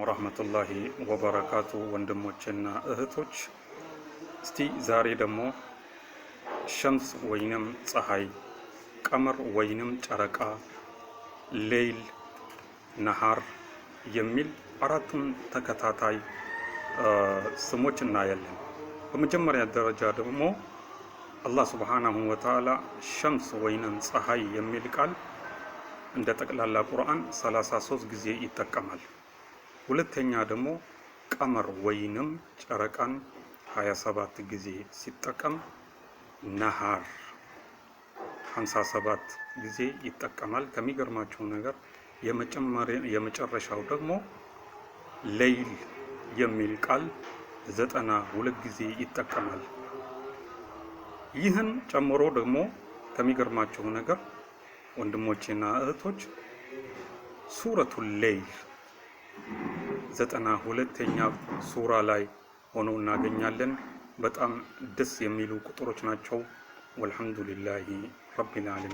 ወራህመቱላሂ ወበረካቱ። ወንድሞቼና እህቶች፣ እስቲ ዛሬ ደግሞ ሸምስ ወይንም ፀሐይ፣ ቀመር ወይንም ጨረቃ፣ ሌይል፣ ነሃር የሚል አራቱን ተከታታይ ስሞች እናያለን። በመጀመሪያ ደረጃ ደግሞ አላህ ሱብሓነሁ ወተዓላ ሸምስ ወይንም ፀሐይ የሚል ቃል እንደ ጠቅላላ ቁርአን 33 ጊዜ ይጠቀማል። ሁለተኛ ደግሞ ቀመር ወይንም ጨረቃን 27 ጊዜ ሲጠቀም፣ ነሃር 57 ጊዜ ይጠቀማል። ከሚገርማቸው ነገር የመጨረሻው ደግሞ ሌይል የሚል ቃል 92 ጊዜ ይጠቀማል። ይህን ጨምሮ ደግሞ ከሚገርማቸው ነገር ወንድሞቼና እህቶች፣ ሱረቱል ሌይል 92ኛ ሱራ ላይ ሆኖ እናገኛለን። በጣም ደስ የሚሉ ቁጥሮች ናቸው። ወልሐምዱሊላሂ ረቢል ዓለሚን።